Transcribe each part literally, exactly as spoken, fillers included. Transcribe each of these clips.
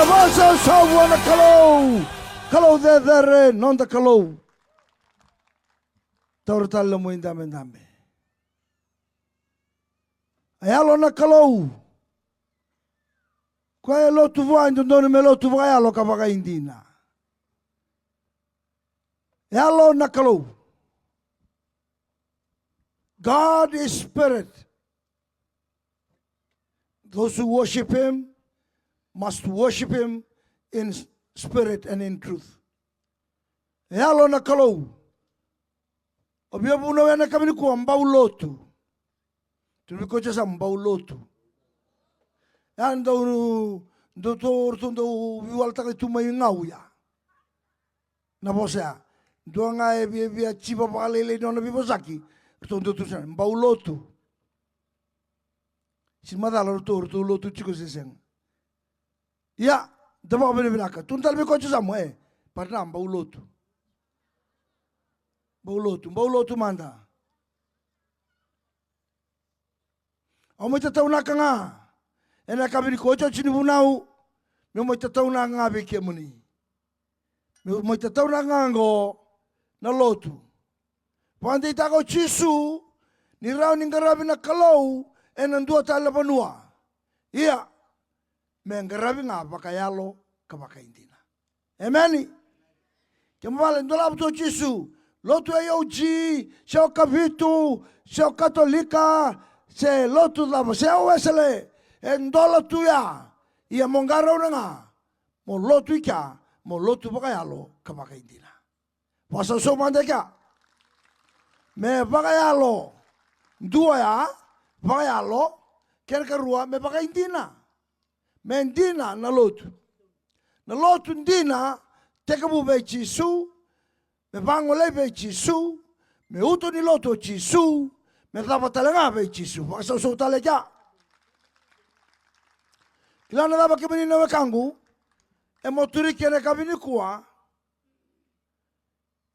Vakasausau vua na Kalou. Kalou cecere, noda Kalou. Taura tale na nomu idabedabe. A Yalo na Kalou. Koya e lotu vua, e dodonu me lotu vakayalo ka vakaidina. Yalo na Kalou. God is spirit. Those who worship him must worship him in s-, spirit and in truth. Yalo na Kalou. O via vunau ena yakavi nikua, bau lotu. Tukuna vei koya sa bau lotu. Ya dau, dau, dau, ratou dau veiwalataka tu mai Gau ya. Na vosa ya. Dua ga e viavia jiva vakalailai na nona veivosaki. Ratou dau tukuna sa bau lotu. Sega ni macala ratou, ratou lotu tiko se sega. Ia, da vakavinavinaka. Tukuna tale vei koya tiko sa mo, e, para na bau lotu. Bau lotu, bau lotu mada. Au mai tataunaka ga ena yakavi nikua, oti, oti ni vunau, meu mai tataunaka ga vei kemuni. Meu mai tataunaka ga oqo na lotu. Vakadeitaka o Jisu ni rawa ni qaravi na Kalou ena dua tale na vanua. Ia, me qaravi ga vakayalo ka vakaidina. Emeni. Kena ibalebale, dolava tu o Jisu, lotu A O G, se o Kavitu, se o Katolika, se lotu cava, se o Wesele, e dola tu ya. Ia mo qarauna ga, mo lotu i kea, mo lotu vakayalo ka vakaidina. Vakasausau mada i kea. Me vakayalo, dua ya, vakayalo, kena ikarua, me vakaidina. Me dina na lotu. Na lotu dina, tekivu vei Jisu, me vagolei vei Jisu, me uto ni lotu o Jisu, me cava tale ga vei Jisu. Vakasausau tale i kea. Kila na cava kemuni na wekaqu, e moturiki ena yakavi nikua,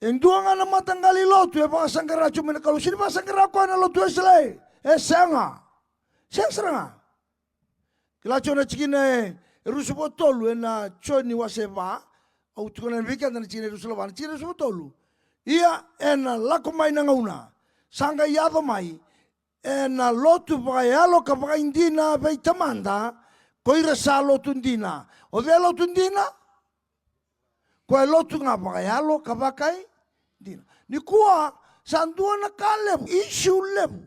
e dua ga na mataqali lotu e vakasaqara tiko mai na Kalou. Sega ni vakasaqara o koya na lotu Wesele. E sega. Sega sara ga. Kila tiko na tikina e, e ruasagavulukatolu ena Joni wase va. Au tukuna vei keda na tikina e ruasagavulu, na tikina e ruasagavulukatolu. Ia ena lako mai na gauna, sa qai yaco mai, ena lotu vakayalo ka vakaidina vei Tamada ko ira sa lotu dina. O cei e lotu dina? Koya e lotu ga vakayalo ka vakaidina. Nikua, sa dua na ka levu, issue levu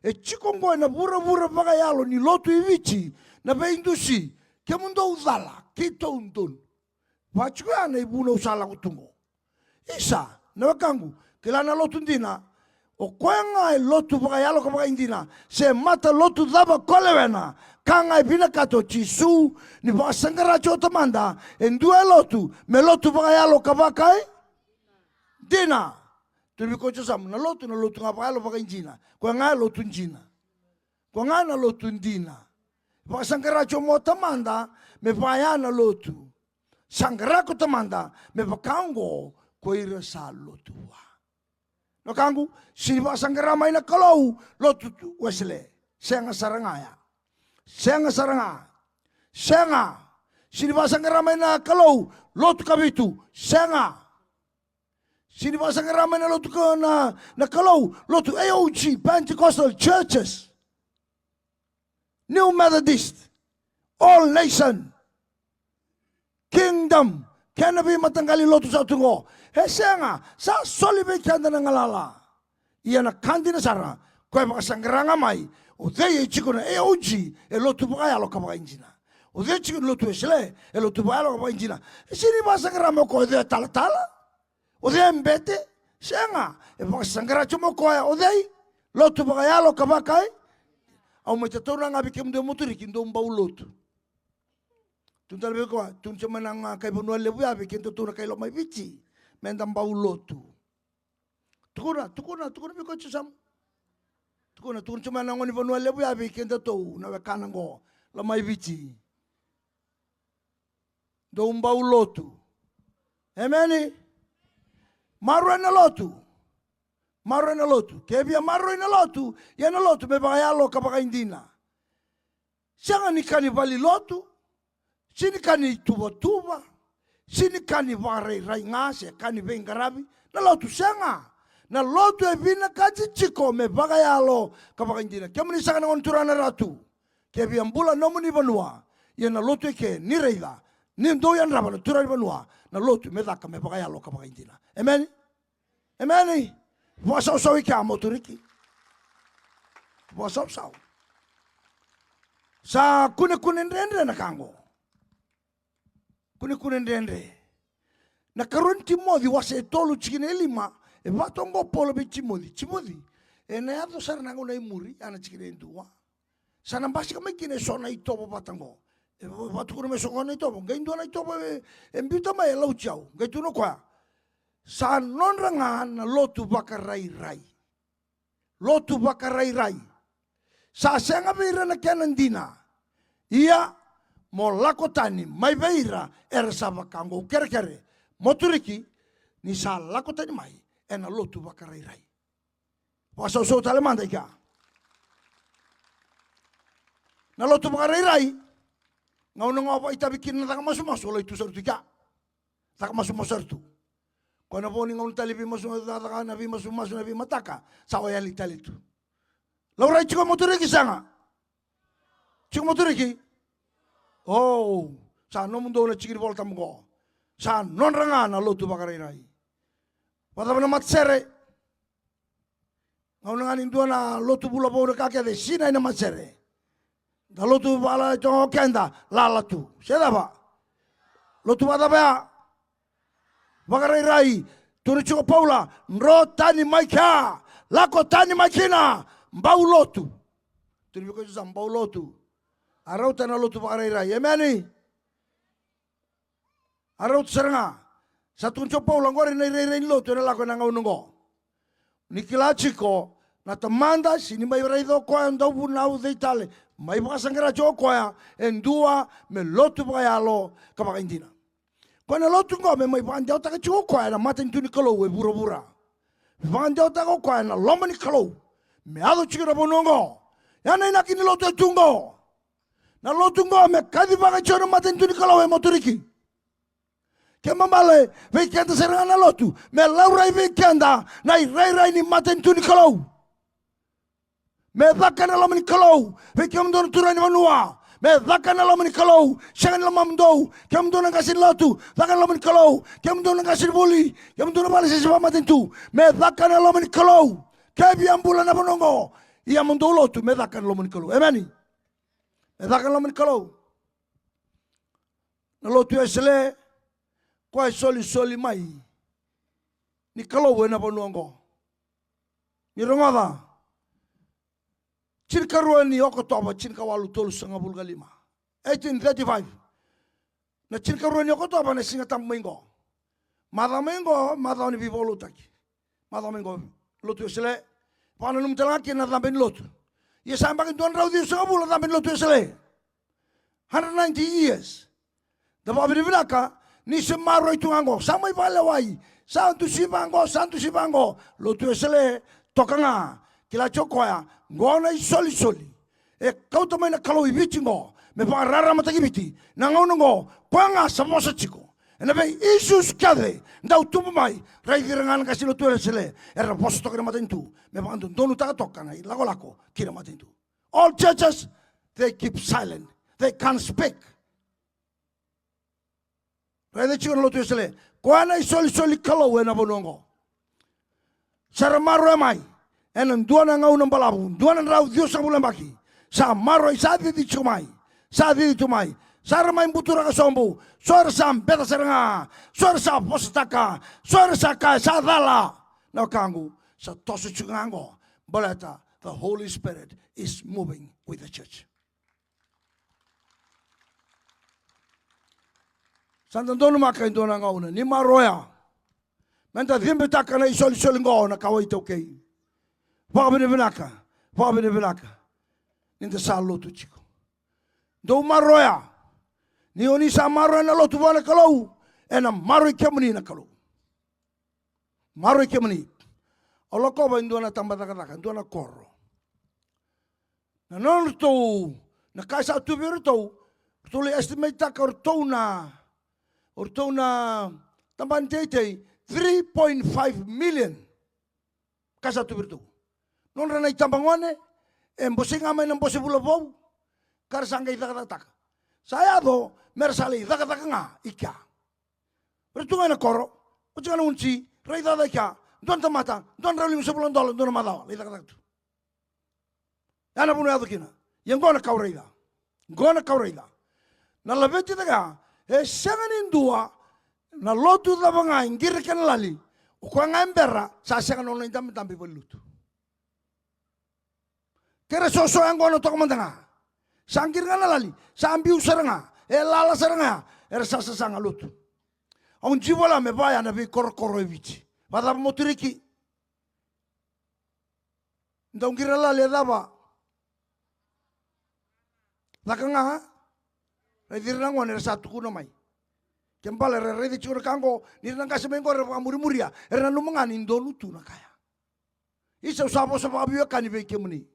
e tiko oqo ena vuravura vakayalo ni lotu i Viti, na veidusi. Kemudou cala, keitou donu. Vakatiko ya na ivunau sa lako tu oqo. Isa, na wekaqu, kila na lotu dina. O koya ga e lotu vakayalo ka vakaidina, se matalotu cava ko lewena, ka ga e vinakata o Jisu, ni vakasaqara tiko o Tamada e dua e lotu, me lotu vakayalo ka vakaidina. Tukuna vei koya tiko sa mo, na lotu, na lotu ga vakayalo vakaidina. Koya ga e lotu dina. Koya ga na lotu dina. Vakasaqara tiko mai o Tamada me vaya na lotu. Saqara ko Tamada me vaka oqo ko ira sa lotu vua. Na wekaqu, sega ni vakasaqara mai na Kalou lotu Wesele. Sega sara ga ya. Sega sara ga. Sega. Sega ni vakasaqara mai na Kalou lotu Kavitu. Sega. Sega ni vakasaqara mai na lotu ka, na, na Kalou lotu A O G, Pentecostal churches, New Methodist, All Nation, Kingdom, kei na veimataqali lotu sa tu oqo. E sega, sa soli vei keda na galala. Ia na ka dina sara, koya e vakasaqara ga mai, o cei e tiko na A O G, e lotu vakayalo ka vakaidina. O cei e tiko na lotu Wesele, e lotu vakayalo ka vakaidina. E sega ni vakasaqara mai o koya o cei e talatala, o cei e bete, sega, e vakasaqara tiko mai o koya o cei, lotu vakayalo ka vakai. Au mai tatauna ga vei kemudou e moturiki, dou bau lotu. Tukuna tale vei koya, tukuna tiko mai na ga kai vanua levu ya vei kedatou na kai Lomaiviti, meda bau lotu. Tukuna, tukuna, tukuna vei koya tiko sa mo. Tukuna, tukuna tiko mai na gone ni vanua levu ya vei kedatou na wekana oqo Lomaiviti. Dou bau lotu. Emeni. Maroroi na lotu. Maroroi na lotu. Ke via maroroi na lotu, ia na lotu me vakayalo ka vakaidina. Sega ni ka ni vale ni lotu. Sega ni ka ni tuvatuva, sega ni ka ni vakarairai ga se ka ni veiqaravi. Na lotu sega. Na lotu e vinakati tiko me vakayalo ka vakaidina. Kemuni saka na gone turaga na Ratu, ke via bula nomuni vanua. Ia na lotu eke ni raica, ni dou yadrava na turaga ni vanua, na lotu me caka me vakayalo ka vakaidina. Emeni. Emeni. Vakasausau i kea, Moturiki. Vakasausau. Sa kunekune dredre na ka oqo. Kunekune dredre. Na karua ni Timoci wase e tolu tikina e lima. E vaka oqo o Paula vei Timoci: Timoci, ena yaco sara na gauna e muri, a na tikina e dua. Sa na basika mai kina eso na itovo vata oqo. E va-, vakatukuna mai eso na itovo. Qai dua na itovo e, e biuta mai, e lauti au. Qai tukuna o koya: Sa nodra ga na lotu vakarairai. Lotu vakarairai. Sa sega vei ira na kena dina. Ia, mo lako tani mai vei ira era sa vaka oqo. Kerekere, Moturiki, ni sa lako tani mai ena lotu vakarairai. Vakasausau tale mada i kea. Na lotu vakarairai, gauna ga o vakaitavi kina na caka masumasu, o lai tu sara tu i kea. Caka masumasu sara tu. Koya na vo ni gauna tale veimasu, cakacaka na veimasumasu, na veimataka, sa o yali tale tu. Laurai tiko, Moturiki, sega? Tiko, Moturiki? O, sa nomudou na tiki ni Vola Tabu oqo. Sa nodra ga na lotu vakarairai. Vakacava na matasere? Gauna ga ni dua na lotu vula vou, na ka kece e sinai na matasere. Da lotu vakalailai tu ga o keda, lala tu. Se cava? Lotu vakacava ya? Vakarairai. Tukuna tiko o Paula, dro tani mai kea. Lako tani mai kina. Bau lotu. Tukuna vei koya sa bau lotu. A rauta na lotu vakarairai. Emeni. A rauta sara ga. Sa tukuna tiko o Paula, oqori na irairai ni lotu ena lako ena gauna oqo. Ni kila tiko na Tamada, se ni mai raica o koya, dauvunau, cei tale, mai vakasaqara tiko o koya e dua me lotu vakayalo ka vakaidina. Koya na lotu oqo me mai vakadewataka tiko o koya na matanitu ni Kalou e vuravura. Me vakadewataka o koya na loma ni Kalou me yaco tiko na vanua oqo. Ya na inaki ni lotu e tu oqo. Na lotu oqo me kacivaka tiko na matanitu ni Kalou, e Moturiki. Kena ibalebale, vei keda sara ga na lotu, me laurai vei keda na irairai ni matanitu ni Kalou. Me caka na loma ni Kalou vei kemudou na turaga ni vanua. Me caka na loma ni Kalou, sega ni lomamudou. Kemudou na qase ni lotu, caka na loma ni Kalou. Kemudou na qasenivuli, kemudou na vale se se vakamatanitu, me caka na loma ni Kalou. Ke via bula na vanua oqo, ia mo dou lotu, me caka na loma ni Kalou. Emeni. Me caka na loma ni Kalou. Na lotu Wesele, koya e solisoli mai ni Kalou ena vanua oqo. Ni rogoca, tinikarua ni Okotova, tinikawalu tolusagavulu ka lima. Eighteen thirty-five. Na tinikarua ni Okotova na Siga Tabu mai oqo. Macawa mai oqo, macawa ni veivakalotutaki. Macawa mai oqo, lotu Wesele. Vakananumi tale ga kina na cabe ni lotu. Ia sa yabaki dua na drau ciwasagavulu na cabe ni lotu Wesele. Hundred ninety years. Da vakavinavinaka ni se maroroi tu ga oqo. Sa mai vakalewai. Sa dusi vaqo, sa dusi vaqo. Lotu Wesele, toka ga. Kila tiko o koya, oqo na isolisoli e kauta mai na Kalou i Viti oqo me vakararamataki Viti. Na gauna oqo, koya ga sa vosa tiko ena vei issues kece dau tubu mai. Raici ira ga na qase ni lotu Wesele, era vosa toka ena matanitu me vakadodonutaka toka na ilakolako ki na matanitu. All churches, they keep silent. They can't speak. Raica tiko na lotu Wesele. Koya na isolisoli Kalou ena vanua oqo. Sa ra maroroya mai ena dua na gauna balavu, dua na drau ciwasagavulu na yabaki. Sa maroroi, sa cici tiko mai. Sa cici tu mai. Sa ra mai buturaka sobu. So era sa beca sara ga. So era sa vosataka. So era sa kaya sa cala. Na wekaqu, sa toso tiko ga oqo. Baleta the Holy Spirit is moving with the church. Sa da donumaka e dua na gauna ni maroroya. Meda cibitaka na isolisoli oqo na kawa iTaukei. Vakavinavinaka, vakavinavinaka. Ni da sa lotu tiko. Dou maroroya. Ni oni sa maroroya na lotu vua na Kalou, ena maroroi kemuni na Kalou. Maroroi kemuni. Au lakova e dua na tabacakacaka, dua na koro. Na nodratou, na ka sa tu vei iratou, Ratou lai estimate-taka o ratou na, o ratou na tabana teitei, three point five million. Ka sa tu vei ratou. Nodra na itabagone e bosei ga mai na bose vula vou, ka ra sa qai cakacakataka. Sa yaco me ra sa lai cakacaka ga i kea. Ra tu ga ena koro, oti ga na unci, ra i cakacaka i kea. Dua na tamata, dua na drau limasagavulu na dola, dua na macawa, lai cakacaka tu. Ya na vanua e yaco kina. Ia qo na ka au raica. Qo na ka au raica. Na laveti cake ya, e sega ni dua na lotu cava ga e qiri kena lali, o koya ga e bera sa sega na nona idabedabe i valenilotu. Kere soso ya qo na toka mada ga. Sa qiri ga na lali, sa biu sara ga, e lala sara ga ya, era sa sasaga lotu. Au jivo la me vaya na veikorokoro e Viti. Vacava mo turiki? Dau qiri na lali e cava? Caka ga. Raici ira na gone era sa tukuna mai. Ke bale era raica tiko na ka qo, ni ra na qase mai qo era vakamurimuria, era nanuma ga ni donu tu na ka ya. Isa, au sa vosa vakaveiwekani vei kemuni.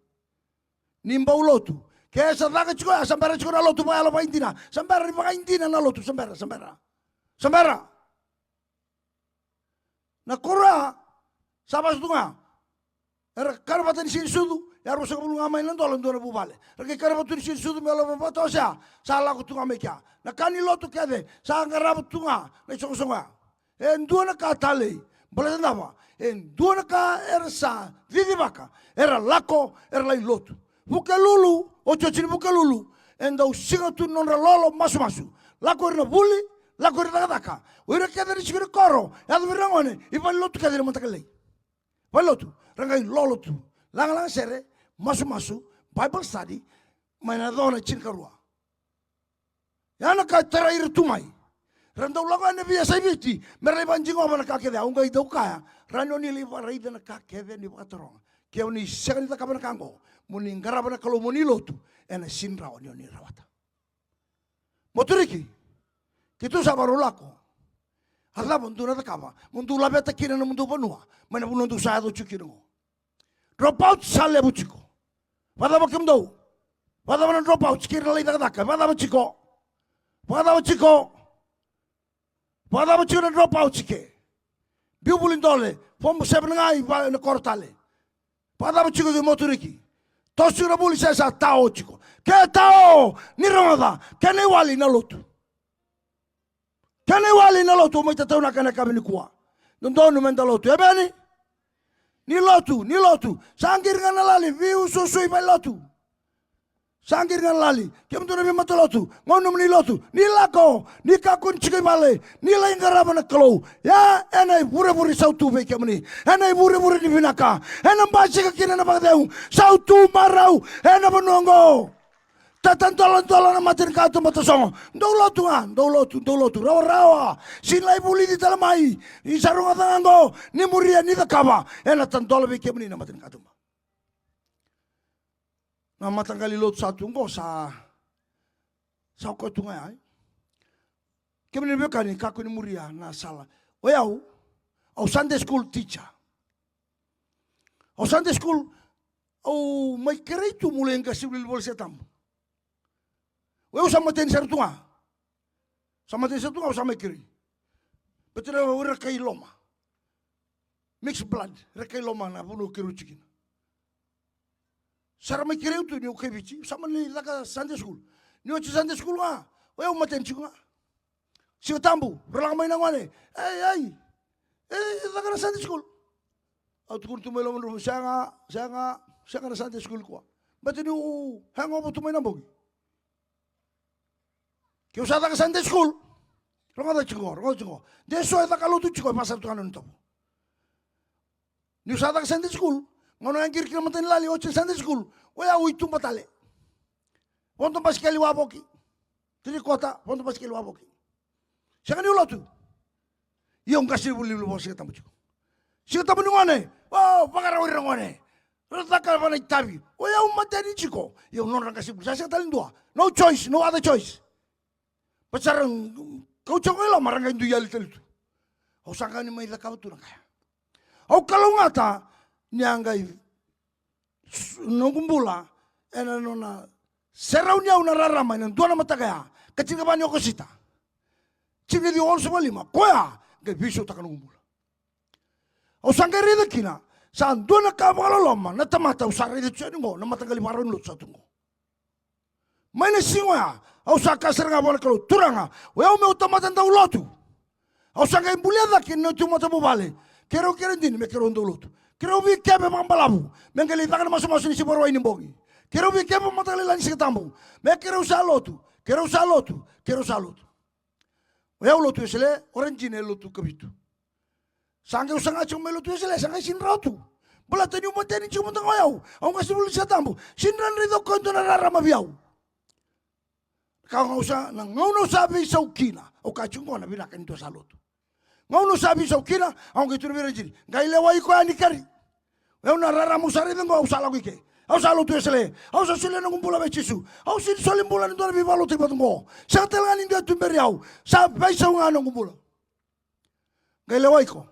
Ni bau lotu. Ke sa caka tiko ya, sa bera tiko na lotu vakayalo vakaidina. Sa bera ni vakaidina na lotu, sa bera, sa bera. Sa bera. Na koro ya, sa vasa tu ga. Era kana vata ni siga ni sucu, e ruasagavulu ga mai na dola dua na vuvale. Ra qai kana vata tu ni siga ni sucu me yalo vakatawasea, sa lako tu ga mai kea. Na ka ni lotu kece, sa qarava tu ga na isoqosoqo ya. E dua na ka talei, baleta na cava? E dua na ka era sa cicivaka, era lako, era lai lotu. Vukelulu, otioti ni Vukelulu, e dau siga tu na nodra lolo masumasu. Lako ira na vuli, lako ira na cakacaka. O ira kece na tiko ni koro, yaco vei ira na gone, i valenilotu kece na mataka lailai. Valenilotu, ra qai lolo tu. Lagalaga sere, masumasu, Bible study, mai na yacova na tinikarua. Ya na ka e tarai ira tu mai. Ra dau lako yani vei yasai Viti, me ra lai vakajigova na ka kece. Au qai dau kaya, rawa ni o ni lai vakaraica na ka kece ni vakataroga. Ke o ni sega ni cakava na ka qo, mo ni qarava na Kalou, mo ni lotu, ena sega ni rawa ni o ni rawata. Mo turiki, keitou sa vakarau lako. A cava dou na cakava mo dou laveta kina na nomudou vanua mai na vanua dou sa yaco tiko kina qo? Drop out sa levu tiko. Vakacava kemudou? Vakacava na drop out kei ira na lai cakacaka? Vakacava tiko? Vakacava tiko? Vakacava tiko na drop out ke? Biu vuli dole, form seven ga i va na koro tale. Vakacava tiko kemudou mo turiki? Toso tiko na vuli se sa tao tiko? Ke tao, ni rogoca, kena iwali na lotu. Kena iwali na lotu, au mai tataunaka ena yakavi nikua. Dodonu meda lotu, emeni? Ni lotu, ni lotu. Sa qiri ga na lali, veiusuusu i valenilotu. Sa qiri ga na lali. Kemudou na veimatalotu, gauna nomuni lotu, ni lako, ni kakua ni tiko i vale, ni lai qarava na Kalou. Ia ena ivurevure sautu vei kemuni, ena ivurevure ni vinaka, ena basika kina na vakacegu, sautu marau ena vanua oqo. Tatadoladola na matanikatuba tasogo. Dou lotu ga, dou lotu, dou lotu rawarawa. Sega ni lai vulici tale mai. Ni sa rogoca ga qo, ni muria, ni cakava, ena tadola vei kemuni na matanikatuba. Na mataqali lotu sa tu qo sa, sa koya tu ga ya, e. Kemuni na veiwekani, kakua ni muria na sala. O yau, au Sunday school teacher. Au Sunday school, au mai kerei tu meu lai qasenivuli ni vola Siga Tabu. O yau sa mateni sara tu ga. Sa mateni sara tu ga, au sa mai kerei. Baleta na, o ira kai loma. Mixed blood, ira kai loma na vanua keirau tiko kina. Sa ra mai kerei au tu niu kai Viti, sa mani caka Sunday school. Niu oti Sunday school ga, o yau mateni tiko ga. Siga Tabu, ra lako mai na gone. Ei, ei. Ei, caka na Sunday school. Au tukuna tu mai lomadromu, sega, sega, sega na Sunday school nikua. Baleta niu hangover tu mai na bogi. Keu sa caka Sunday school. Rogoca tiko, rogoca tiko. De so e caka lotu tiko, e vakasara tu ga na nona itovo. Niu sa caka Sunday school, gauna e qiri kina matanilali, oti Sunday school, o yau i tuba tale. Vodo basikeli wavoki. Three quarter, vodo basikeli wavoki. Sega niu lotu. Ia au qasenivuli ni vola Siga Tabu tiko. Siga Tabu ni gone, o, vakarau ira na gone. Ra caka vana itavi. O yau mateni tiko. Ia au nodra qasenivuli. Sa sega tale ni dua. No choice, no other choice. Baleta sa ra kauti au ga i loma, ra qai dui yali tale tu. Au sa qai ni mai cakava tu na ka ya. Au kalougata ni a qai s-, noqu bula ena nona serauni au na rarama ena dua na mataka ya. ka tinikava ni Okosita, tinikaciwa walusagavulu ka lima, koya qai veisautaka noqu bula. Au sa qai raica kina, sa dua na ka vakaloloma na tamata au sa raica tu yani qo, na mataqali vakarau ni lotu sa tu qo. Mai na siga oya, au sa kaya sara ga vua na Kalou, Turaga, o yau meu tamata dau lotu. Au sa qai bulia cake na neitou matavuvale. Keirau kere dina me keirau dau lotu. Keirau veikeve vakabalavu me qai lai caka na masumasu ni Siga Vakarauwai ni bogi. Keirau veikeve mataqali ni Siga Tabu me keirau sa lotu. Keirau sa lotu. Keirau sa lotu. O yau lotu Wesele, o Rajina e lotu Kavitu. Sa qai, au saga tiko mai lotu Wesele, sa qai sini rawa tu. Baleta niu mateni tiko mada ga o yau, au qai sini vula ni Siga Tabu, sini rawa ni raica o koya e dua na rarama vei au. Ka au sa, na gauna au sa veisau kina, au kaya tiko qo na vinaka ni dua sa lotu. Gauna au sa veisau kina, au qai tukuna vei Rajina, qai lewai koya ni keri. O yau na rarama au sa raica qo, au sa lako i ke. Au sa lotu Wesele, au sa solia noqu bula vei Jisu. Au sini soli bula ni dua na veivakalotutaki vata qo. Sega tale ga ni dua e tuberi au, sa veisau ga noqu bula. Qai lewa iko.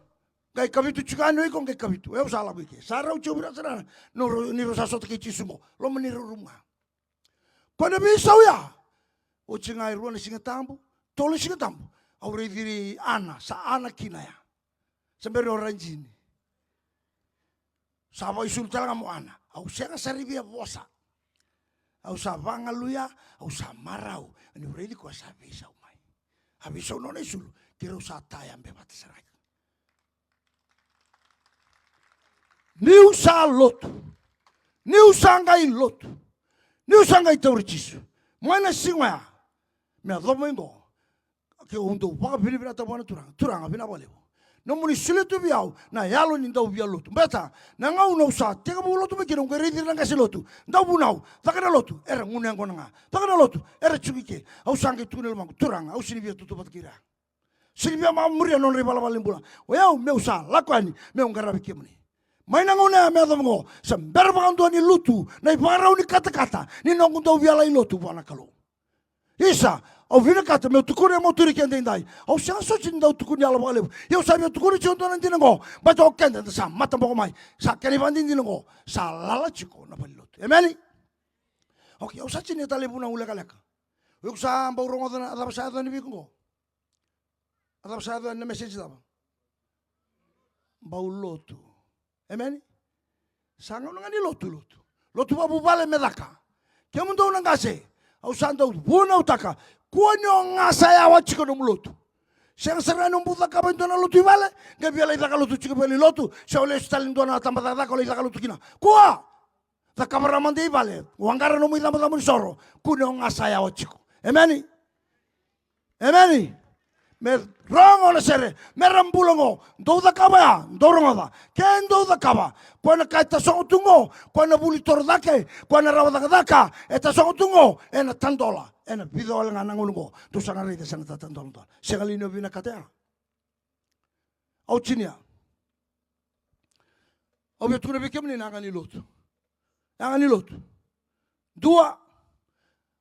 Qai Kavitu tiko yani o iko, qai Kavitu. O yau sa lako i ke. Sa rau tiko vira sara na, no, ni rau sa sota kei Jisu qo. Loma ni rau rumu ga. Koya na veisau ya. Oti ga e rua na Siga Tabu, tolu na Siga Tabu. Au raici Ana, sa Ana kina ya. Sa bera ni o Rajina. Sa vakaisulu tale ga mo Ana. Au sega sara ni via vosa. Au sa vagaluya, au sa marau. Niu raici koya sa veisau mai. A veisau nona isulu, keirau sa taya be vata sara ga. Niu sa lotu. Niu sa qai lotu. Niu sa qai tauri Jisu. Mai na siga oya. Me yacova mai qo. Ke au dau vakavinavinaka vua na Turaga. Turaga, vinaka vakalevu. Nomuni solia tu vei au na yalo ni dau via lotu. Baleta na gauna au sa tekivu lotu mai kina, au qai raici ira na qase lotu. Dau vunau, caka na lotu, era gunu yaqona ga. Caka na lotu, era tiko i ke. Au sa qai tukuna e lomaqu, Turaga, au sini via tautauvata kei ira. Sini via vakamuria na nodra ivalavala ni bula. O yau meu sa lako yani meu qaravi kemuni. Mai na gauna ya me yacova qo, sa bera vakadua ni lutu na ivakarau ni katakata ni noqu dau via lai lotu vua na Kalou. Isa, au vinakata meu tukuna e Moturiki edaidai. Au sega soti ni dau tukuni yalo vakalevu. Ia au sa via tukuna tiko e dua na dina qo. Baleta o keda eda sa mataboko mai. Sa kena ivakadinadina qo. Sa lala tiko na valenilotu. Emeni? Okei, au sa tinia tale vunau lekaleka. O iko sa bau rogoca na cava sa yaco yani vei iko qo? A cava sa yaco yani na message cava? Bau lotu. Emeni? Sa gauna ga ni lotu, lotu. Lotu vakavuvale me caka. Kemudou na qase, au sa dau vunautaka. Kua ni o ga sa yawa tiko nomu lotu. Sega sara ga ni o bau cakava e dua na lotu i vale, qai via lai caka lotu tiko vei lotu, se o lesu tale dua na tabacakacaka o lai caka lotu kina. Kua! Cakava rawa mada i vale, waqara nomu icabocabo ni soro, kua ni o ga sa yawa tiko. Emeni? Emeni. Me rogo na sere, me ra bula qo, dou cakava ya, dou rogoca. Ke dou cakava, koya na ka e tasogo tu qo, koya na vuli toro cake, koya na rawa cakacaka, e tasogo tu qo, ena tadola, ena vica wale ga na gauna qo, dou sa na raica sa na tatadoladola. Sega li ni o vinakata ya? Au tinia. Au via tukuna vei kemuni na yaga ni lotu. Yaga ni lotu. Dua.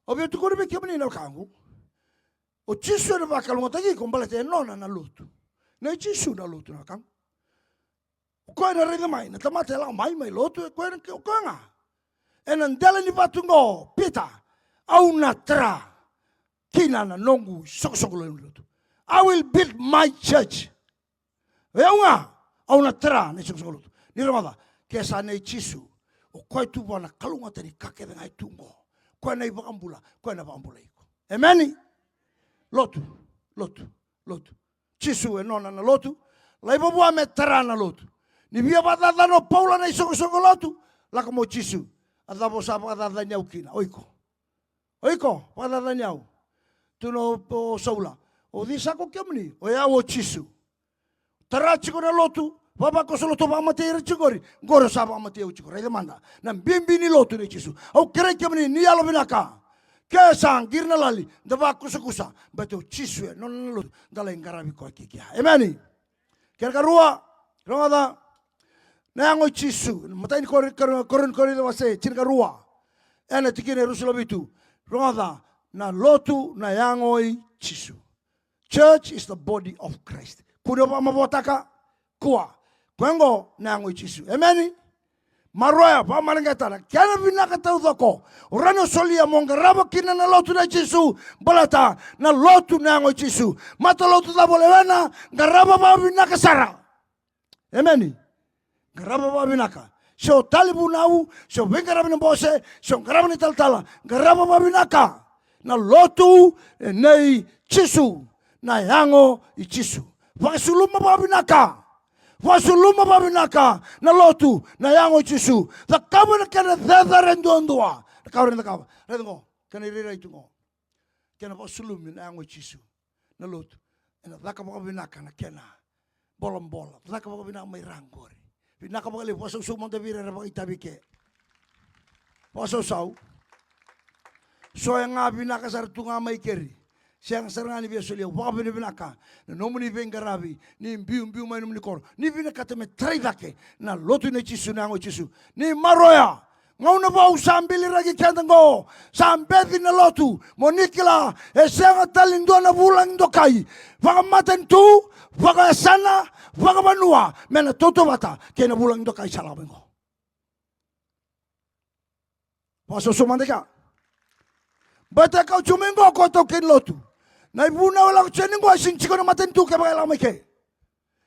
Au via tukuna vei kemuni na wekaqu. O Jisu ena vakalougatataki iko baleta e nona na lotu. Na i Jisu na lotu na wekaqu. O koya ena raica mai na tamata e lako mai, mai lotu, o koya, o koya ga. Ena dela ni vatu qo, Pita, au na tara kina na noqu isoqosoqo lotu. I will build my church. O yau ga, au na tara na isoqosoqo lotu. Ni rogoca, ke sa nei Jisu, o koya tu vua na kalougata ni ka kece ga e tu qo. Koya na iVakabula, koya na vakabulai iko. Emeni? Lotu, lotu, lotu. Jisu e nona na lotu. Laiva vua me tara na lotu. Ni via vakacacana o Paula na isoqosoqo lotu, lako mai o Jisu. A cava o sa vakacacani au kina? O iko. O iko, vakacacani au. Tukuna o Saula, o cei sa ko kemuni? O yau o Jisu. Tara tiko na lotu, vavakoso lotu, vakamatei ira tiko qori. Qori o sa vakamatei au tiko. Raica mada na bibi ni lotu nei Jisu. Au kerei kemuni ni yalovinaka. Ke sa qiri na lali, da vakusakusa. Baleta o Jisu e nona na lotu, da lai qaravi koya kikea. Emeni. Kena karua, rogoca. Na yago i Jisu. Matai ni Kori-, Kori-, Korinica wase tinikarua. Ena tikina e ruasagavulu ka vitu. Rogoca, na lotu na yago i Jisu. Church is the body of Christ. Kua ni o vakamavoataka, kua. Koya oqo na yago i Jisu. Emeni? Maroya, vakamareqeta na kena vinaka taucoko o rawa ni o solia mo qarava kina na lotu nei Jisu, baleta na lotu na yago i Jisu. Matalotu cava o lewena, qarava vakavinaka sara. Emeni. Qarava vakavinaka. Se o tali vunau, se o veiqaravi na bose, se o qarava na italatala, qarava vakavinaka. Na lotu e nei Jisu, na yago i Jisu. Vakasuluma vakavinaka. Vakasuluma vakavinaka na lotu, na yago i Jisu. Cakava na kena cecere duadua. Na ka o rawa ni cakava. Raica qo, kena irairai tu qo. Kena vakasulumi na yago i Jisu na lotu. Ena caka vakavinaka na kena bolabola. Caka vakavinaka mai ra qori. Vinaka vakalevu, vakasausau mada vei ira era vakaitavi ke. Vakasausau. So e ga vinaka sara tu ga mai keri. Sega sara ga ni via solia vakavinavinaka na nomuni veiqaravi, ni biubiu mai nomuni koro, ni vinakata me tarai cake na lotu nei Jisu, na yago i Jisu. Ni maroya. Gauna vou sa biliraki keda qo, sa beci na lotu, mo ni kila, e sega tale ni dua na vulagi dokai, vakamatanitu, vakayasana, vakavanua, me na tautauvata kei na vulagi dokai sa lako mai qo. Vakasoso mada kea. Beta e kau tiko mai qo ko taukei ni lotu. Na ivunau e lako tiko yani qo e sini tiko na matanitu kevaka e lako mai ke.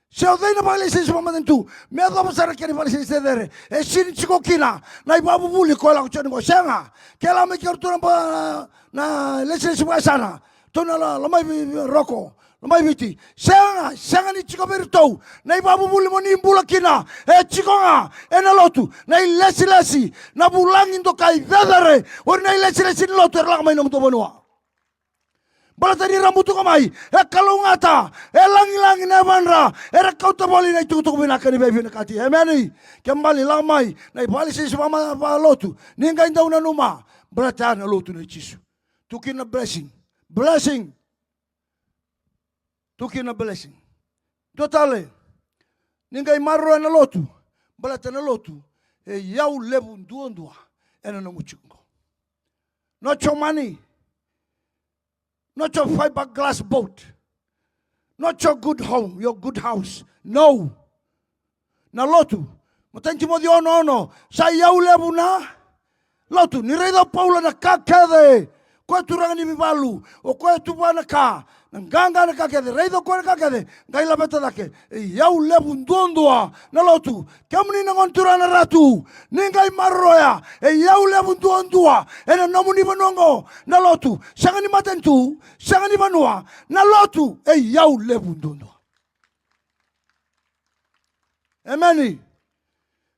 Se o cei na vakalesilesi vakamatanitu, me yacova sara kena vakalesilesi cecere, e sini tiko kina na ivakavuvuli ko e lako tiko yani qo. Sega, ke lako mai ke o ratou na ba-, na lesilesi vakayasana, ratou na la-, lomai vi-, vi-, roko, lomai Viti. Sega, sega ni tiko vei iratou na ivakavuvuli mo ni bula kina. E tiko ga ena lotu na ilesilesi, na vulagi dokai cecere, o ira na ilesilesi ni lotu era lako mai nomudou vanua. Baleta ni ra butuka mai, e kalougata, e lagilagi na yavadra, era kauta voli na itukutuku vinaka ni veivinakati. Emeni. Kena ibalebale lako mai na ivakalesilesi vakama-, vakalotu, ni qai dau nanuma, baleta ya na lotu nei Jisu. Tu kina na blessing. Blessing. Tu kina na blessing. Dua tale, ni qai maroroya na lotu, baleta na lotu e iyau levu duadua ena nomu tiko qo. Not your money. Not your fiberglass boat. Not your good home, your good house. No. Na lotu. Matai ni Timoci ono ono. Sa iyau levu na lotu. Ni raica o Paula na ka kece. Koya turaga ni veivalu. O koya tu vua na ka. Na qaqa na ka kece. Raica o koya na ka kece. Qai laveta cake. E iyau levu duadua na lotu. Kemuni na gone turaga na Ratu, ni qai maroroya, e iyau levu duadua ena nomuni vanua oqo na lotu. Sega ni matanitu, sega ni vanua, na lotu e iyau levu duadua. Emeni.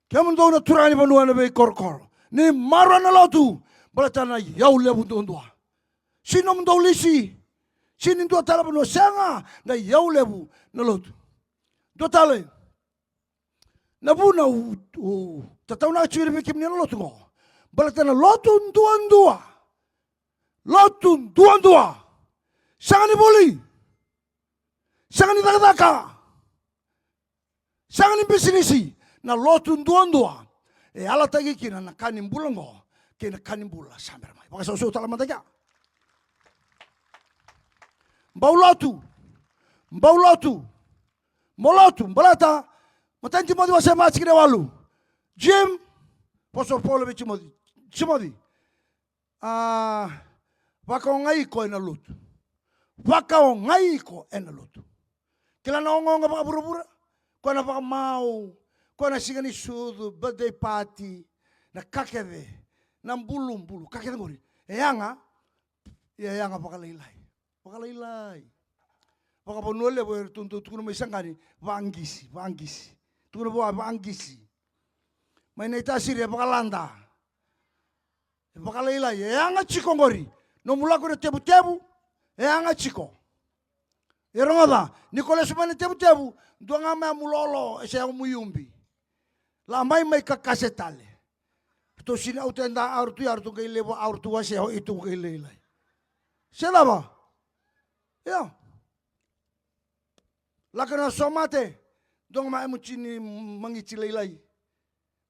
Kemudou na turaga ni vanua ena veikorokoro, ni maroroya na lotu, baleta na iyau levu duadua. Sini nomudou lisi, sini dua tale vanua, sega, na iyau levu na lotu. Dua tale. Na vuna au, au tataunaka tiko vei kemuni na lotu qo. Baleta na lotu duadua. Lotu duadua. Sega ni vuli. Sega ni cakacaka. Sega ni bisinisi. Na lotu duadua. E yalataki kina na ka ni bula qo kei na ka ni bula sa bera mai. Vakasausau tale mada kea. Bau lotu. Bau lotu. Mo lotu, baleta, matai ni Timoci wase va tikina e walu. Jim, apostle Paula vei Timoci. Timoci. A, vakaogai iko ena lotu. Vakaogai iko ena lotu. Kila na ogaoga vakavuravura, koya na vakamau, koya na siga ni sucu, birthday party, na ka kece, na bulubulu, ka kece qori. E yaga, ia e yaga vakalailai. Vakalailai. Vakavanua levu eratou dau tukuna mai Saqani, vaqisi, vaqisi. Tukuna vua, vaqisi. Mai Naitasiri e vakalada. E vakalailai, e yaga tiko qori. Nomu lako ina tevutevu, e yaga tiko. E rogoca, ni ko lesu mai na tevutevu, dua ga mai a mu lolo, e se yago mu iubi. La mai mai kakase tale. Ratou sini autu eda auro tu ya, ratou qai levu auro tu wase, o ito qai lailai. Se cava? Io. Lako na somate, dua ga mai a mu tini magiti lailai.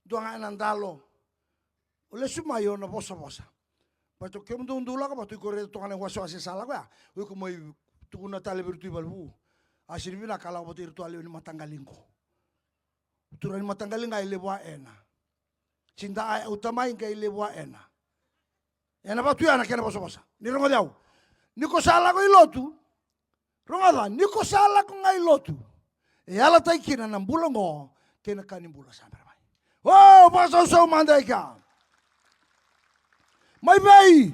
Dua ga ena dalo. O lesu mai o na vosavosa. Baleta o kemudou dau lako vata, o iko raica toka na iwasewase sa lako ya. O iko mai tukuna tale vei iratou i valevou. A sini vinaka lako vata iratou a lewe ni mataqali qo. Turaga ni mataqali ga e levu a ena. Tida a yau tamai qai levu a ena. Ena vatu ya na kena vosavosa. Ni rogoci au. Ni ko sa lako i lotu. Rogoca, ni ko sa lako ga i lotu. E yalataki kina na bula oqo kei na ka ni bula sa bera mai. O, vakasausau mada e kea. Mai vei?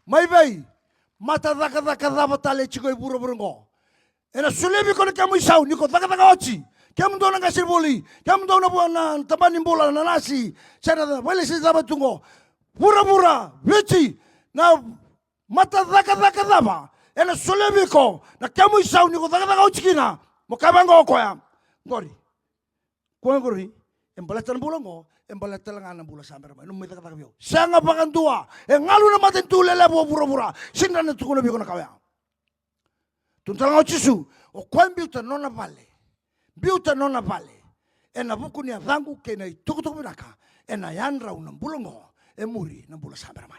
Mai vei? Mata cakacaka cava tale e tiko e vuravura oqo? Ena solia vei iko na kemu isau, ni ko cakacaka oti. Kemudou na qasenivuli, kemudou na vua na tabana ni bula, na nasi, se na vailaisai cava tu oqo. Vuravura, Viti, na mata cakacaka cava ena solia vei iko na kemu isau ni ko cakacaka oti kina, mo kaya vaqo o koya. Qori. Koya qori, e baleta na bula oqo, e baleta tale ga na bula sa bera mai. Nomu mai cakacaka vei au. Sega vakadua, e galu na matanitu lelevu o vuravura, sega ni ra na tukuna vei iko na ka oya. Tukuna tale ga o Jisu, o koya biuta nona vale. Biuta nona vale. Ena vuku ni yacaqu kei na itukutuku vinaka, ena yadrau na bula oqo, e muri na bula sa bera mai.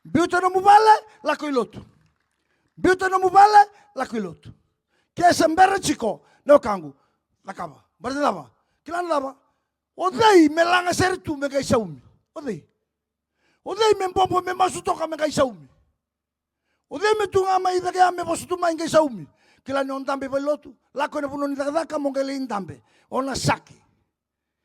Biuta nomu vale, lako i lotu. Biuta nomu vale, lako i lotu. Ke sa bera tiko, na wekaqu, cakava. Baleta cava? Kila na cava? O cei me lagasere tu me qai saumi? O cei? O cei me bobo me masu toka me qai saumi? O cei me tu ga mai cake ya me vosa tu mai qai saumi? Kila ni o dabe i valenilotu. Lako ena vanua ni cakacaka mo qai lai dabe. O na sake.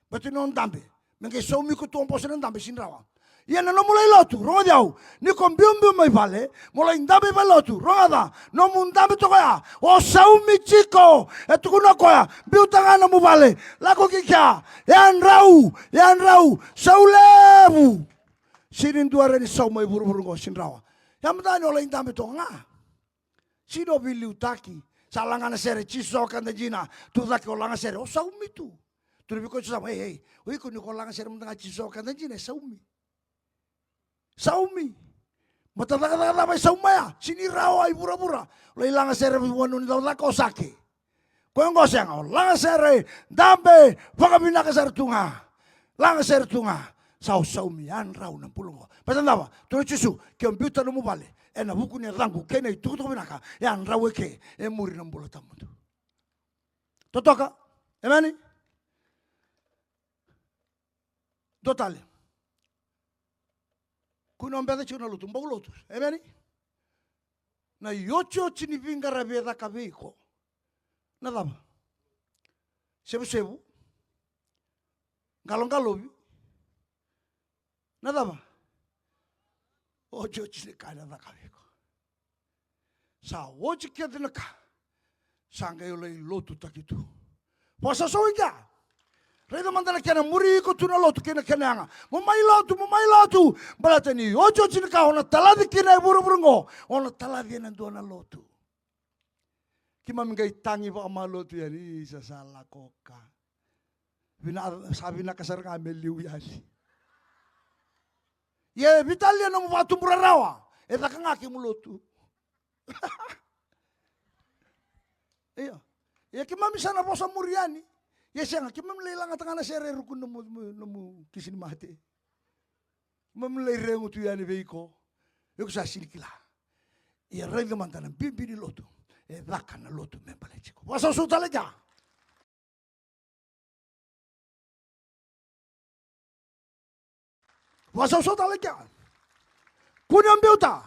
Baleta ni o dabe. Me qai saumi iko tu o boso na dabe, sega ni rawa. Ia na nomu lai lotu, rogoci au. Ni ko biubiu mai vale, mo lai dabe i valenilotu, rogoca. Nomu dabe toka ya, o saumi tiko. E tukuna o koya, biuta ga nomu vale. Lako ki kea, yadrau, yadrau, sau levu. Sega ni dua e rawa ni sau mai vuravura oqo, sega ni rawa. Ia mada ni o lai dabe toka ga. Sega ni o veiliutaki. Sa laga na sere, Jisu sa wekada dina. Tu cake o lagasere, o saumi tu. Tukuna vei koya tu sa mai, ei, ei, o iko ni ko lagasere mada ga, Jisu sa wekada dina, e saumi. Saumi. Mata cakacaka cava e sauma ya? Sega ni rawa i vuravura. Lai lagasere vei vanua ni cakacaka o sake. Koya oqo sega, o lagasere, dabe vakavinaka sara tu ga. Lagasere tu ga. Sa o saumi, yadrau na bula oqo. Baleta na cava? Tukuna o Jisu, ke o biuta nomu vale ena vuku ni yacaqu kei na itukutuku vinaka, yadrau eke, e muri na bula tawamudu. Totoka. Emeni. Dua tale. Kua ni o beca tiko na lotu, bau lotu. Emeni. Na iotioti ni veiqaravi e caka vei iko. Na cava? Sevusevu. Qaloqalovi. Na cava? Otioti ni ka ena caka vei iko. Sa oti kece na ka. Sa qai lai lotutaki tu. Vakasausau i kea. Raica mada na kena muri iko tu na lotu kei na kena yaga. Mo mai lotu, mo mai lotu. Baleta ni otioti ni ka o na talaci kina e vuravura oqo, o na talaci ena dua na lotu. Keimami qai tagi vakamalotu yani, isa sa lako ka. Vina, sa vinaka sara ga me liu yani. Ia e veitalia nomu vakatubu rarawa, e caka ga kemu lotu. Io. Ia keimami sa na vosa muri yani. Ia sega, keimami lai lagata ga na sere e ruku nomu, nomu, nomu kisi ni mate. Keimami lai regu tu yani vei iko. Iko sa sega ni kila. Ia raica mada na bibi ni lotu. E caka na lotu me baleti iko. Vakasausau tale kea. Vakasausau tale kea. Kua ni o biuta.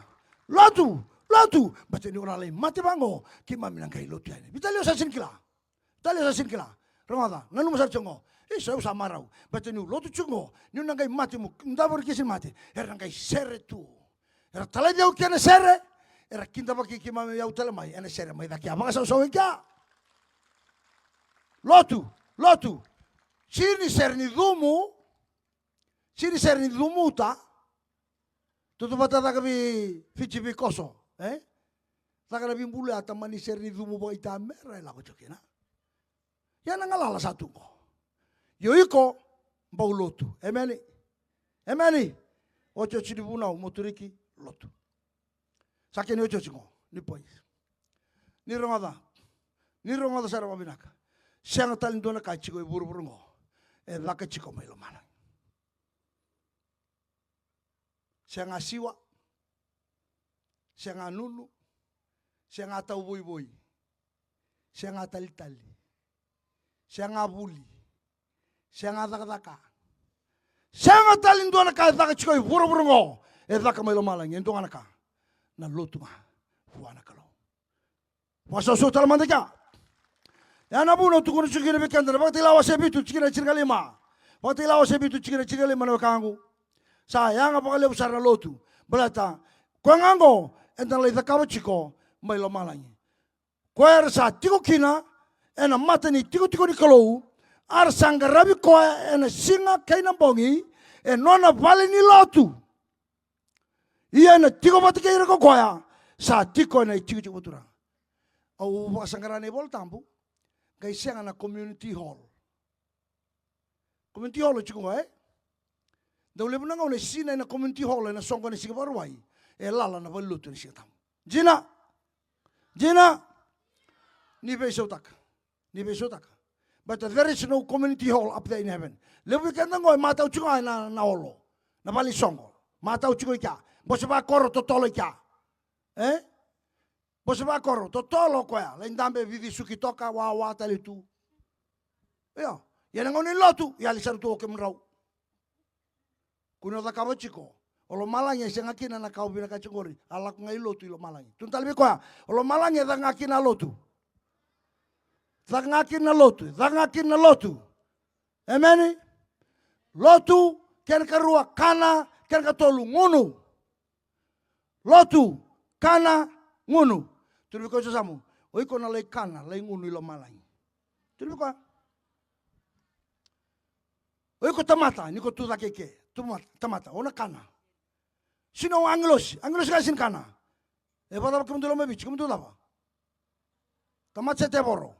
Lotu, lotu. Baleta ni o na lai mate vaqo, keimami na qai lotu yani. Veitalia o sa sega ni kila. Veitalia o sa sega ni kila. Rogoca, nanuma sara tiko qo. Isa, au sa marau. Baleta niu lotu tiko qo, niu na qai mate, meu davo ena kisi ni mate, era na qai sere tu. Era talaci au ki na sere, era kidavaki keimami, au tale mai ena sere mai cake. Vakasausau i kea. Lotu, lotu. Sega ni sere ni cumu. Sega ni sere ni cumu, ta. Tautauvata caka vei Fiji, vei Koso, e? Caka na veibulu ya, tamani sere ni cumu vakaitamera e lako tiko kina. Ia na galala sa tu qo. Ia o iko, bau lotu. Emeni. Emeni. Otioti ni vunau, moturiki, lotu. Sa kena iotioti qo, ni poi. Ni rogoca. Ni rogoca sara vakavinaka. Sega tale ni dua na ka e tiko e vuravura qo e caka tiko mai lomalagi. Sega a siwa. Sega a nunu. Sega a tauvoivoi. Sega a talitali. Sega a vuli. Sega a cakacaka. Sega tale ni dua na ka e caka tiko e vuravura oqo e caka mai lomalagi, e dua ga na ka. Na lotu ga vua na Kalou. Vakasausau tale mada kea. Ya na vuna au tukuna tiko kina vei keda na Vakatakila wase vitu tikina tinikalima. Vakatakila wase vitu tikina tinikalima na wekaqu. Sa yaga vakalevu sara na lotu. Baleta koya ga oqo eda na lai cakava tiko mai lomalagi. Koya era sa tiko kina ena mata ni tikotiko ni Kalou, a ra sa qaravi koya ena siga kei na bogi e nona vale ni lotu. Ia ena tiko vata kei ira ko koya sa tiko ena itikotiko vakaturaga. Au vakasaqara na iVola Tabu, qai sega na community hall. Community hall e tiko qo, e? Dau levu na gauna e sinai na community hall ena soqo ena siga Vakarauwai, e lala na valenilotu ena siga Tabu. Dina. Dina. Ni veisautaka. Ni veisautaka. But there is no community hall up there in heaven. Levu vei keda qo e matau tiko ga ena, na olo. Na vale ni soqo. Matau tiko i kea. Bose vakoro totolo i kea. E? Bose vakoro totolo koya. Lai dabe, vici, suki toka, wawa tale tu. Io. Ia na gauna ni lotu, yali sara tu o kemudrau. Kua ni o cakava tiko. O lomalagi e sega kina na ka o vinakata tiko qori. A lako ga i lotu i lomalagi. Tukuna tale vei koya, o lomalagi e caka ga kina na lotu. Caka ga kina na lotu. Caka ga kina na lotu. Emeni. Lotu, kena ikarua kana, kena ikatolu gunu. Lotu, kana, gunu. Tukuna vei koya, Josamu, o iko na lai kana, lai gunu i lomalagi. Tukuna vei koya. O iko tamata, ni ko tu cake i ke. Tamata, tamata, o na kana. Sega ni o agilosi, agilosi ga sega ni kana. E vakacava kemudou i Loma Viti, kemudou cava? Tamata se tevoro?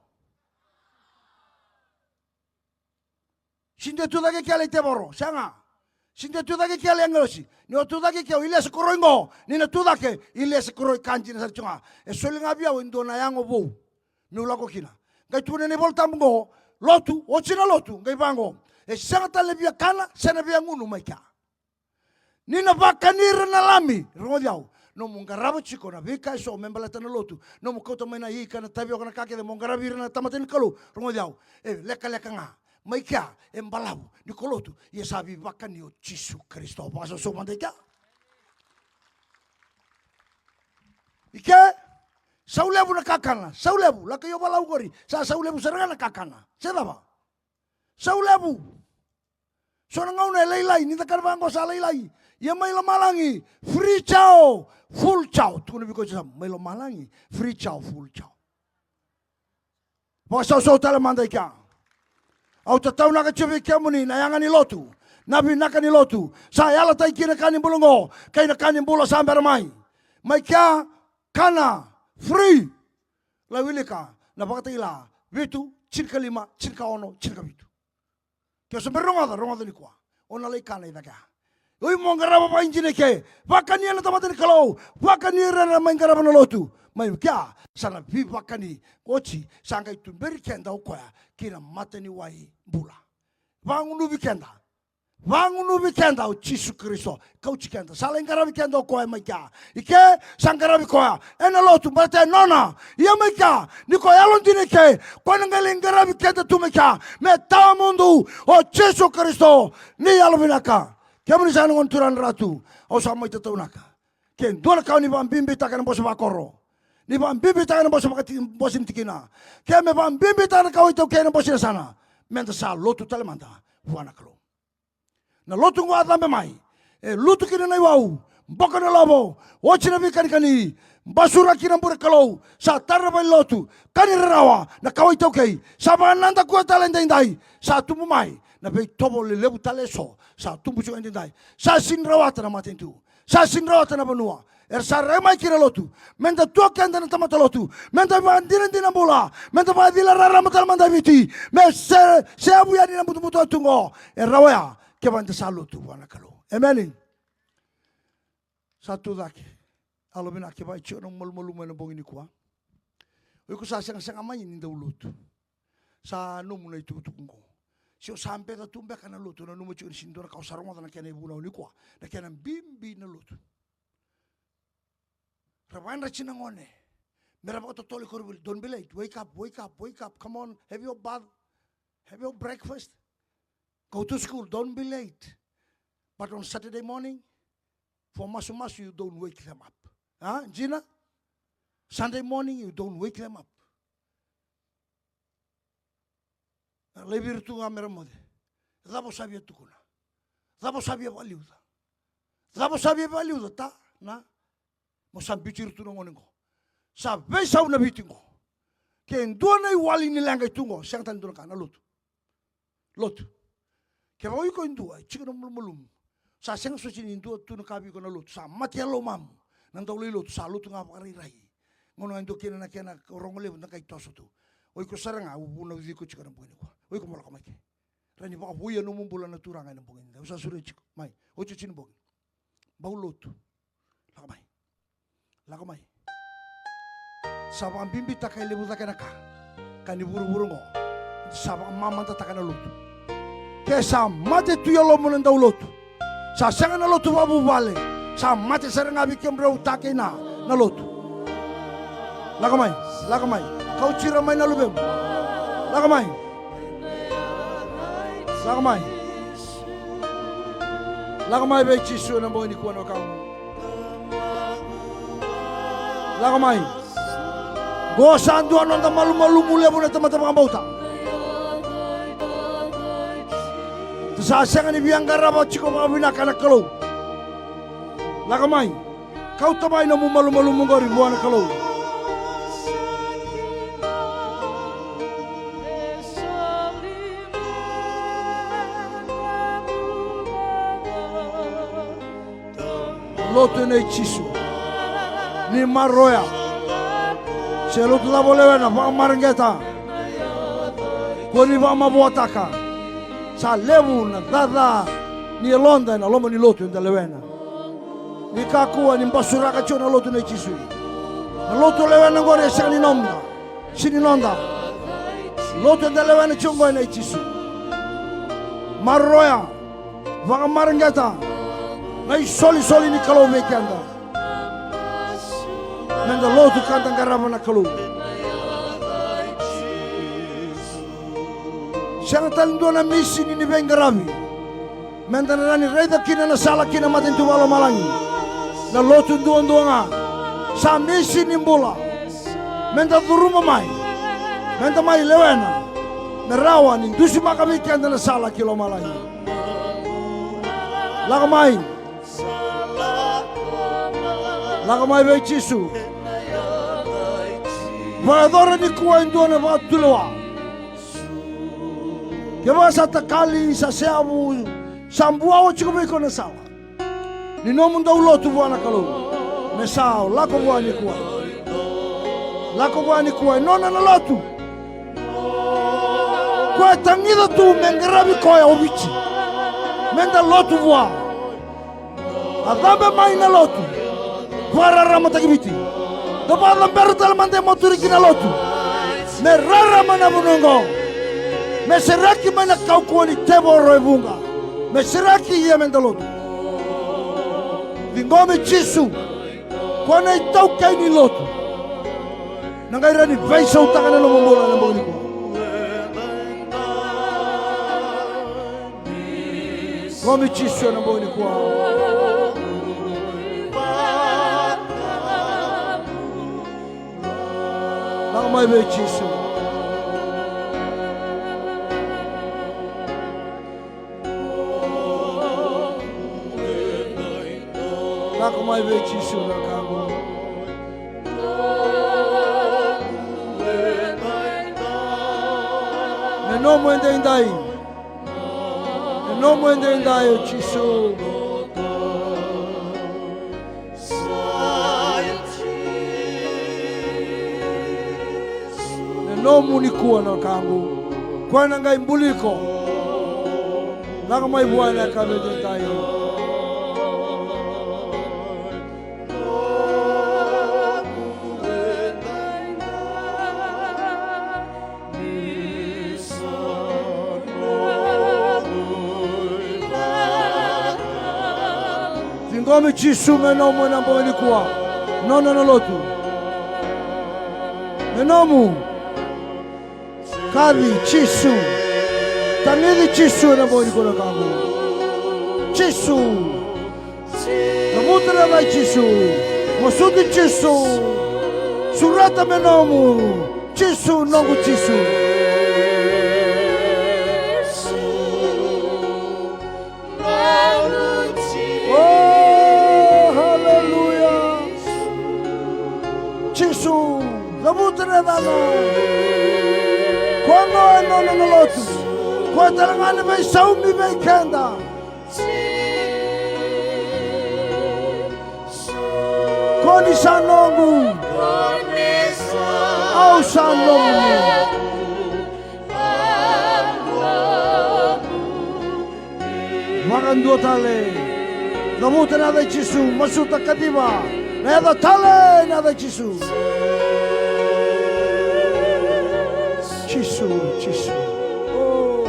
Sega ni tu cake i ke lai tevoro, sega. Sega ni tu cake i ke lai agilosi. Ni o tu cake i ke, o Iliesa Koroi qo, ni na tu cake, Iliesa Koroi ka dina sara tiko ga. E soli ga vei au e dua na yago vou meu lako kina. Qai tukuna na iVola Tabu qo, lotu, oti na lotu, qai vaqo. E sega tale na via kana, se na via gunu mai kea. Ni na vakani ira na lami, rogoci au. Nomu qarava tiko na veika eso me baleta na lotu. Nomu kauta mai na ika, na tavioka, na ka kece mo qaravi ira na tamata ni Kalou, rogoci au. E lekaleka ga. Mai kea e balavu ni ko lotu, ia sa veivakani o Jisu Karisito. Vakasausau mada i kea. I ke, sau levu na kakana, sau levu, lako i Ovalau qori, sa sau levu sara ga na kakana. Se cava? Sau levu. So na gauna e lailai, ni da kana vaqo sa lailai. Ia mai lomalagi, free chow, full chow. Tukuna vei koya, sa mai lomalagi, free chow, full chow. Vakasausau tale mada i kea. Au tataunaka tiko vei kemuni na yaga ni lotu, na vinaka ni lotu. Sa yalataki kina ka ni bula oqo, kei na ka ni bula sa bera mai. Mai kea, kana, free. Lai wilika na Vakatakila vitu, tinikalima, tinikaono, tinikavitu. Ke o se bera rogoca, rogoca nikua. O na lai kana i cake ya. Oi mo qarava vakaidina i ke. Vakania na tamata ni Kalou. Vakania ira na mai qarava na lotu. Mai kea, sa na veivakani. Oti, sa qai tuberi keda o koya ki na mata ni wai bula. Vagunuvi keda. Vagunuvi keda o Jisu Karisito. Kauti keda. Sa lai qaravi keda o koya mai kea. I ke, sa qaravi koya ena lotu, baleta e nona. Ia mai kea, ni ko yalodina i ke, koya na qai lai qaravi keda tu mai kea. Me tawamudu o Jisu Karisito. Ni yalovinaka. Kemuni sa na gone turaga na Ratu, au sa mai tataunaka. Ke dua na ka ni vakabibitaka ena bose vakoro, ni vakabibitaka ena bose vakati-, bose ni tikina, ke me vakabibitaka na kawa iTaukei ena bose ni yasana, meda sa lotu tale mada vua na Kalou. Na lotu oqo a cabe mai, e lutu kina na iwau, boko na lovo, oti na veikanikani, basura kina bure Kalou, sa tara na valenilotu, ka ni rarawa na kawa iTaukei, sa vakanadakua tale edaidai, sa tubu mai na veitovo lelevu tale eso, sa tubu tiko edaidai, sa sega ni rawata na matanitu, sa sega ni rawata na vanua, era sa rai mai ki na lotu, meda tu o keda na tamata lotu, meda vakadinadina bula, meda vakacila rarama tale mada e Viti, me se, seavu yani na butobuto tu oqo, e rawa ya, kevaka eda sa lotu vua na Kalou. Emeni. Sa tu cake. Yalovinaka, kevaka e tiko na malumalumu ena bogi nikua. O iko sa segasega mai ni dau lotu. Sa nomu na itukutuku oqo. Se o sa beca tu beka na lotu, nanuma tiko ni sega ni dua na ka o sa rogoca na kena ivunau nikua. Na kena bibi na lotu. Ra vakayadrati na gone me ra vakatotolo i koronivuli. Don't be late. Wake up, wake up, wake up. Come on, have your bath, have your breakfast. Go to school, don't be late. But on Saturday morning, for masumasu, you don't wake them up. A, dina? Sunday morning, you don't wake them up. Na laivi ira tu ga me ra moce. Cava o sa via tukuna? Cava o sa via vakaliuca? Cava o sa via vakaliuca, ta? Na, mo sa biuti ira tu na gone qo. Sa veisau na Viti qo. Ke dua na iwali ni leqa e tu qo, sega tale ni dua na ka, na lotu. Lotu. Kevaka o iko e dua e tiko na malumalumu, sa sega soti ni dua tu na ka vei iko na lotu, sa mate e lomamu. Na dau lai lotu, sa lotu ga vakarairai. Gauna ga e dua kina na kena rogo levu, da qai toso tu. O iko sara ga au vunauci iko tiko na bogi nikua. O iko mo lako mai ke. Rawa ni vakavouya nomu bula na Turaga ena bogi nikua. Au sa sureti iko. Mai, otioti ni bogi. Bau lotu. Lako mai. Lako mai. Sa vakabibitaka e levu cake na ka. Ka ni vuravura oqo, sa vakamamadataka na lotu. Ke sa mate tu e yalomu na dau lotu, sa sega na lotu vakavuvale. Sa mate sara ga vei kemudrau ta kei na, na lotu. Lako mai, lako mai. Kauti ira mai na luvemu. Lako mai. Lako mai. Lako mai vei Jisu ena bogi nikua na wekaqu. Lako mai. Qo sa dua noda malumalumu levu na tamata vakabauta. Sa sega ni via qarava tiko vakavinaka na Kalou. Lako mai. Kauta mai nomu malumalumu qori vua na Kalou. Lotu ena i Jisu. Ni maroroya. Se lotu cava o lewena, vakamareqeta. Kua ni vakamavoataka. Sa levu na caca ni yaloda ena loma ni lotu eda lewena. Ni kakua ni basuraka tiko na lotu nei Jisu. Na lotu o lewena oqori e sega ni noda. Sega ni noda. Lotu eda lewena tiko oqo ena i Jisu. Maroroya. Vakamareqeta na isolisoli ni Kalou vei keda. Meda lotu ka da qarava na Kalou. Sega tale dua na misini ni veiqaravi meda na rawa ni raica kina na sala ki na matanitu vakalomalagi. Na lotu duadua ga sa misini bula. Meda curuma mai, meda mai lewena, me rawa ni dusimaka vei keda na sala ki lomalagi. Lako mai. Lako mai vei Jisu. Vakayacora nikua e dua na vakatulewa. Kevaka sa takali, sa seavu, sa buawa tiko vei iko na sala, ni nomu dau lotu vua na Kalou, me sa lako vua nikua. Lako vua nikua, e nona na lotu. Koya e tagica tu me qaravi koya o Viti. Meda lotu vua. A cabe mai na lotu. Vakararamataki Viti. Da vakacabera tale mada e maturi ki na lotu. Me rarama na vanua oqo. Me sereki mai na kaukauwa ni tevoro e vuqa. Me sereki, ia meda lotu. Ciqomi Jisu. Ko na itaukei ni lotu. Na qai rawa ni veisautaka na nomu bula na bogi nikua. Ciqomi Jisu ena bogi nikua. Lako mai vei Jisu. Lako mai vei Jisu na wekaqu. Me nomu edaidai. Me nomu edaidai o Jisu. Me nomu nikua na wekaqu. Koya na qai buli iko. Lako mai vua ena yakavi edaidai. Ciqomi Jisu me nomu ena bogi nikua. Nona na lotu. Me nomu. Kaci Jisu. Tagici Jisu ena bogi nikua na wekaqu. Jisu. Cavuta na yaca i Jisu. Masuti Jisu. Sureta me nomu. Jisu, noqu Jisu. Oh, haleluya. Jisu, cavuta na yacana. Koya ga e nona na lotu. Koya tale ga na veisaumi vei keda. Ko ni sa noqu. Au sa nomuni. Vakadua tale. Cavuta na yaca i Jisu, masuta, kaciva. Na yaca tale, na yaca i Jisu. Jisu, Jisu. Oh.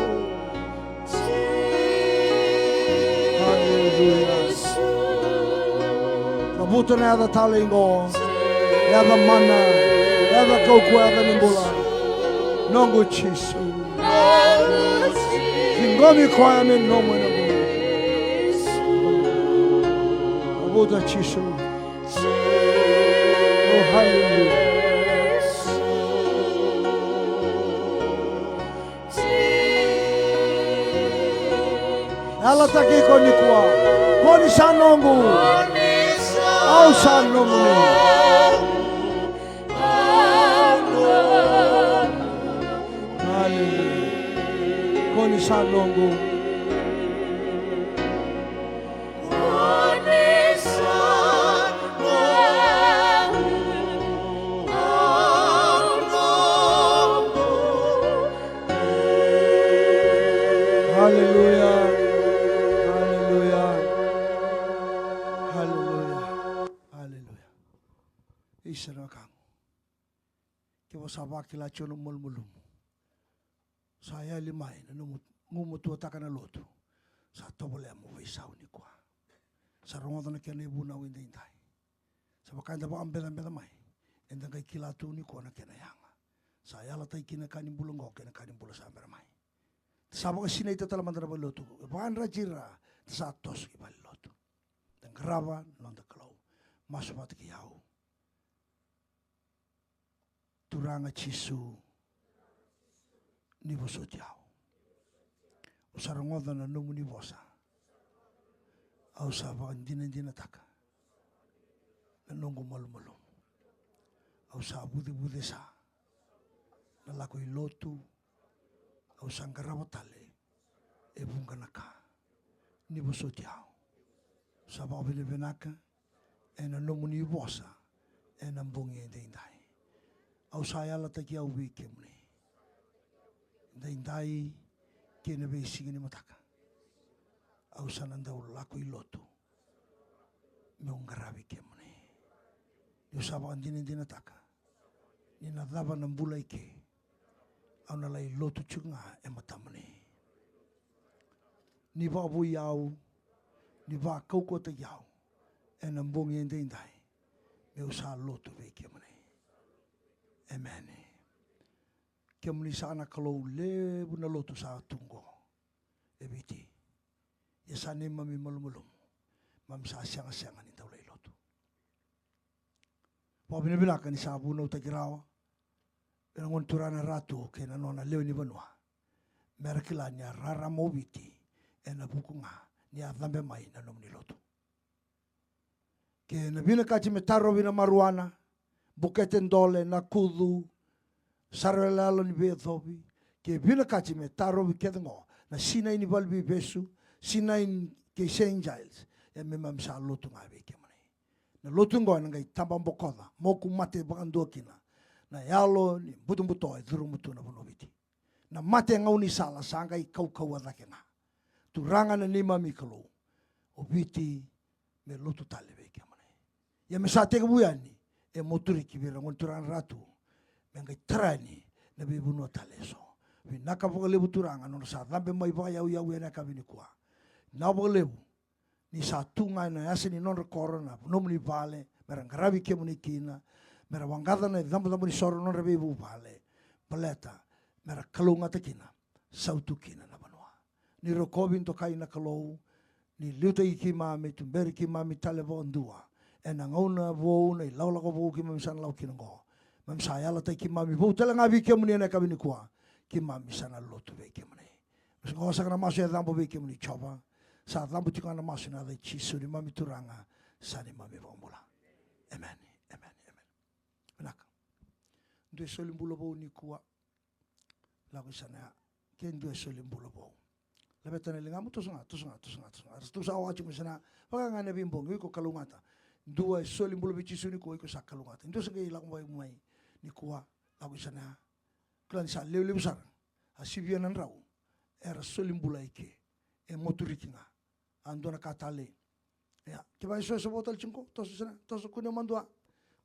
Haleluya. Cavuta na yaca tale qo. Yaca mana, yaca kaukaua, yaca ni bula. Noqu Jisu. Ciqomi koya me nomu ena bula. Cavuta Jisu. Oh, haleluya. Yalataki iko nikua. Ko ni sa noqu. Au sa nomuni. Haleluya. Ko ni sa noqu. Haleluya. Haleluya. Haleluya. Haleluya. Isa na wekaqu. Kevaka sa vakila tiko na malumalumu. Sa yali mai na nomu gumatuataka na lotu. Sa tovolea mo veisau nikua. Sa rogoca na kena ivunau edaidai. Sa vaka eda vakabecabeca mai, eda qai kila tu nikua na kena yaga. Sa yalataki kina ka ni bula oqo kei na ka ni bula sa bera mai. Da sa vakasinaita tale mada na valenilotu. E vakadratira da sa toso ki valenilotu. Da qarava na noda Kalou. Masu vata kei au. Turaga Jisu, ni vosoti au. Au sa rogoca na nomuni vosa. Au sa vakadinadinataka na noqu malumalumu. Au sa vucevucesa na lako i lotu. Au sa qarava tale e vuqa na ka. Ni vosoti au. Sa vakavinavinaka ena nomuni vosa ena bogi edaidai. Au sa yalataki au vei kemuni. Edaidai kei na veisiga ni mataka. Au sa na dau lako i lotu. Meu qaravi kemuni. Niu sa vakadinadinataka ni na cava na bula eke, au na lai lotu tiko ga e matamuni. Ni vakavoui au, ni vakaukauwataki au ena bogi edaidai, meu sa lotu vei kemuni. Emeni. Kemuni sa na Kalou, levu na lotu sa tu qo e Viti. Ia sa neimami malumalumu, mami sa segasega ni dau lai lotu. Vakavinavinaka ni sa vunautaki rawa ena Gone Turaga na Ratu kei na nona lewe ni vanua, mera kila ni a rarama o Viti ena vuku ga ni a cabe mai na nomuni lotu. Ke na vinakati me tarovi na maruana, bukete dole, na kucu, sara yaloyalo ni veiyacovi, ke vinakati me tarovi kece qo na sinai ni valeniveivesu, sinai kei Saint Giles, ia me mami sa lotu ga vei kemuni. Na lotu qo ena qai tababokoca, moku mate vakadua kina na yalo ni butobuto e curuma tu na vanua o Viti. Na mate gaunisala sa qai kaukauwa cake ga. Turaga na neimami Kalou, o Viti me lotu tale vei kemuni. Ia me sa tekivu yani e Moturiki vei ira na Gone Turaga na Ratu, me qai tara yani na veivanua tale eso. Vinaka vakalevu Turaga na nodra sa cabe mai vakayauyau ena yakavi nikua. Vinaka vakalevu ni sa tu ga ena yasa ni nodra koro na nomuni vale, mera qaravi kemuni kina, mera waqaca na icabocabo ni soro na nodra veivuvale, baleta mera kalougata kina sautu kina na vanua. Ni rokovi, dokai na Kalou, ni liutaki keimami, tuberi keimami tale vakadua ena gauna vou, na ilakolako vou keimami sa na lako kina oqo. Keimami sa yalataki keimami vou tale ga vei kemuni ena yakavi nikua. Keimami sa na lotu vei kemuni. Oqo saka na masu e cabo vei kemuni Jiova. Sa cabo tiko ga na masu ena yaca i Jisu neimami Turaga, sa neimami iVakabula. Emeni, emeni, emeni. Vinaka. Dua e soli bula vou nikua. Lako i sana ya. Ke dua e soli bula vou, laveta na ligamu, toso ga, toso ga, toso ga, toso ga. Ratou sa oka tiko mai sana. Vaka ga na veibogi, o iko kalougata. Dua e soli bula vei Jisu nikua, o iko sa kalougata. Dua sa qai lako mai, mai nikua, lako i sana ya. Kila ni sa levulevu sara. A sivia na drau era soli bula i ke. E moturiki ga. A dua na ka talei. Ia, kevaka e so e so vou tale tiko, toso i sana, toso, kune madua.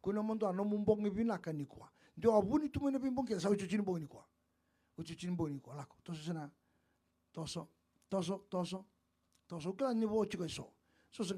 Kune madua, nomu bogi vinaka nikua. Dua a vuni tu mai na veibogi kece, sa otioti ni bogi nikua. Otioti ni bogi nikua, lako, toso i sana. Toso, toso, toso, toso. Au kila ni vo tiko e so. So sa